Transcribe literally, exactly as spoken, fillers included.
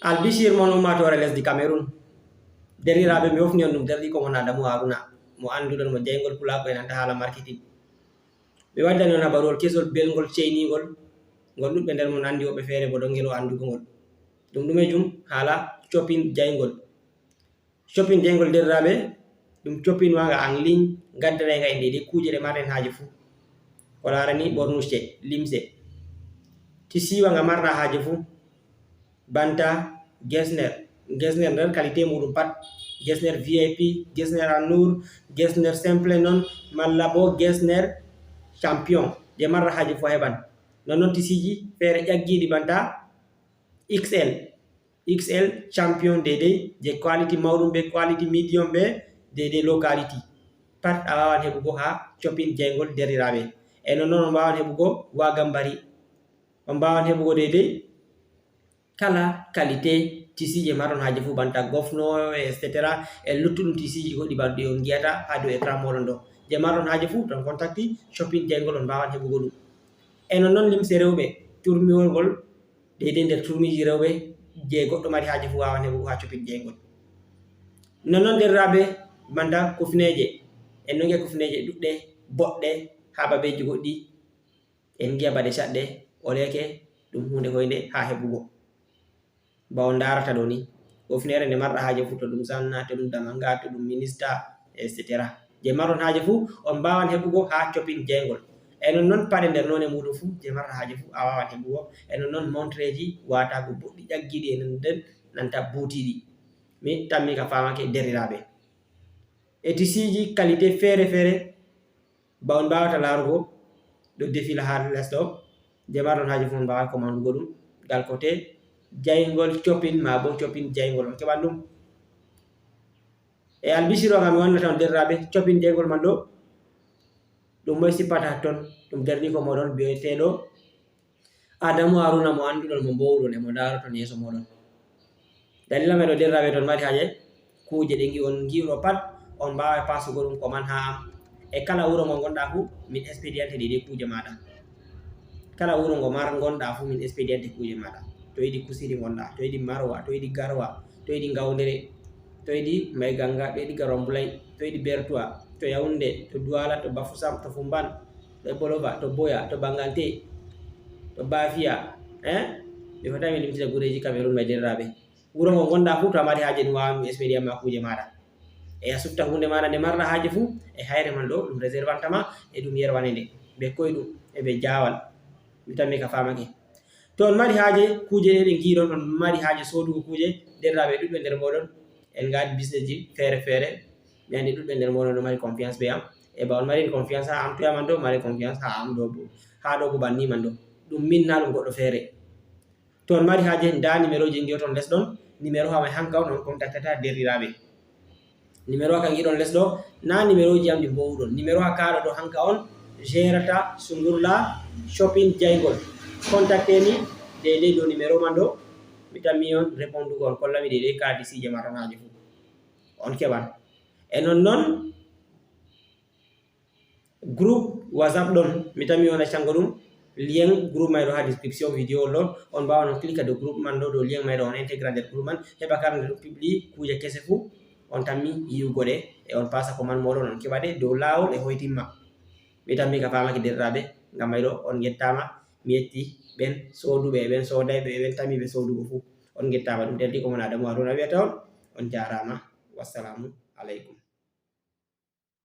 Albishir mon ummaatoore lesdi Cameroun. Derɗiraaɓe, mi hofni on ɗum derɗiiko mon Adamu Haruna, mo annduɗon mo jeyngol pulaaku e nanta haala marketing. Mi waddani on habaruwol kesol, belngol, ceyningol, ngol ɗuɗɓe nder mon anndi, woɓɓe feere bo ɗon ngelo anndugo ngol. Ɗum ɗumejum haala copin jeyngol. Copin jeyngol, derɗiraaɓe, ɗum copin wa nga en ligne, gaddanay nga en deydey kuuje ɗe marɗen haaje fuu. Ko laarani ɓornuce, limse, tisiwa nga marɗa haaje fuu. Banta gesner, gesner nder qualité muɗum pat, gesner V I P, gesner en noir, gesner simple non, malla bo gesner champion, je marɗa haaje fuu a heɓan. Nonnon tisiji feere ƴaggiɗi banta X L, X L champion deydey, je quality mawɗum be quality medium be deydey low quality. Pat a waawan heɓugo haa copin jeyngol, derɗiraaɓe. E nonnon on mbaawan heɓugo wa gambari. On mbaawan heɓugo deydey kala qualité tisiji je marɗon haaje fuu, banta gofno, et cetera, e luttuɗum tisiji goɗɗi banɗi on ngi'ata haa dow écran mooɗon ɗo. Je marɗon haaje fuu, ton contacti copin jeyngol, on mbaawan heɓugo ɗum. E nonnon limse rewɓe, turmiwol ngol deydey nder turmiji rewɓe, je goɗɗo mari haaje fuu waawan heɓugo haa copin jeyngol. Nonnon derɗiraaɓe, banta kufneeje, en ɗon ngi'a kufneeje ɗuɗɗe, boɗɗe, haa babeeji goɗɗi, en ngi'a ba ɗe caɗɗe, oleeke, ɗum huunde hoynde haa heɓugo. Ba on ndaarata ɗo ni, kufneere nde marɗa haaje fuu, to ɗum zanna, to ɗum damanga, to ɗum minista, et cetera. Je marɗon haaje fuu, on mbaawan heɓugo haa copin jeyngol. E nonnon paɗe nder noone muuɗum fuu, je marɗa haaje fuu, a waawan heɓugo. E nonnon montreji waataago boɗɗi, ƴaggiɗi e nder nanta buutiiɗi. Mi tammi ka faamake, derɗiraaɓe. E tisiji qualité feere feere, ba on mbaawata laarugo, ɗo defila haa les ɗo. Je marɗon haaje fuu, on mbaawan commande-ugo ɗum gal kote jayngol copin, maa bo copin jayngol, on keɓan ɗum. E albishir wa nga mi wannata on, derɗiraaɓe, copin jayngol man ɗo, ɗum moy sippata ton? Ɗum derɗiiko mooɗon bi'eteeɗo Adamu Haruna, mo annduɗon, mo mboowuɗon e mo ndaaroton yeeso mooɗon. Dalila may ɗo, derɗiraaɓe, to on mari haaje kuuje ɗe ngi-, on ngi'uɗo pat, on mbaaway paasugo ɗum ko man haa am. E kala wuro ngo ngonɗa fuu, min expediante deydey kuuje maaɗa. Kala wuro ngo mar-, ngonɗa fuu, min expediante kuuje maaɗa. To yiɗi kusiri ngonɗa, to yiɗi marwa, to yiɗi garwa, to yiɗi ngawndere, to yiɗi mayganga, to yiɗi garwa mbulay, to yiɗi bertuwa, to Yaoundé, to Douala, to Bafoussam, to Foumban, to Bolova, to Boya, to Bangante, to Bafia, eh? Mi fotaay mi limtina gureeji Cameroun may, derɗiraaɓe. Wuro ngo ngonɗa fuu, to a mari haaje ɗum, waawan mi expedian ma kuuje maaɗa. E a sufta huunde maaɗa nde marɗa haaje fuu, e hayre man ɗo, ɗum réservanta ma, e ɗum yerwane nde. Be koyɗum, e be jaawal. Mi tammi ka faamake. To on mari haaje kuuje ɗe, ɗe ngi'uɗon, on mari haaje soodugo kuuje, derɗiraaɓe ɗuɗɓe nder mooɗon, en ngaadi businessji feere feere. Mi anndi ɗuɗɓe nder mooɗon ɗo mari confiance be am. E ba on mari confiance haa am, to man ɗo mari confiance haa am ɗo bo. Haa ɗo bo banni man ɗo. Ɗum min, naa ɗum goɗɗo feere. To on mari haaje, ndaa nimerooji ngi'oton les ɗon. Nimeroo wa may hanka on, on contactata, derɗiraaɓe. Nimeroo wa ka ngi'uɗon les ɗo, naa nimerooji am ɗi mboowuɗon. Nimeroo wa ka ɗo, ɗo hanka on gerata Sungurla Shopping Jayngol. Contactez mi deydey dow nimeroo man ɗo. Mi tammi on répondugo, on kolla mi deydey kala tisiji je marɗon haaje fuu. On keɓan. E nonnon, groupe WhatsApp ɗon, mi tammi on accango ɗum. Lien groupe may ɗo haa description vidéo ɗo. On mbaawan on cliquer dow groupe man ɗo, dow lien may ɗo, on intégra nder groupe man, heɓa kala nde ɗum publie kuuje kese fuu, on tammi yi'ugo ɗe, e on paasa commande mooɗon, on keɓa ɗe dow laawol e hoytimma. Mi tammi ka faamake, derɗiraaɓe, ngam may ɗo on ngettaama. Mi yetti ɓen sooduɓe e ɓen soodayɓe e ɓen tammiiɓe soodugo fuu. On ngettaama. Ɗum derɗiiko mon Adamu Haruna wi'ata on, on jaaraama. Wassalaamu aleykum.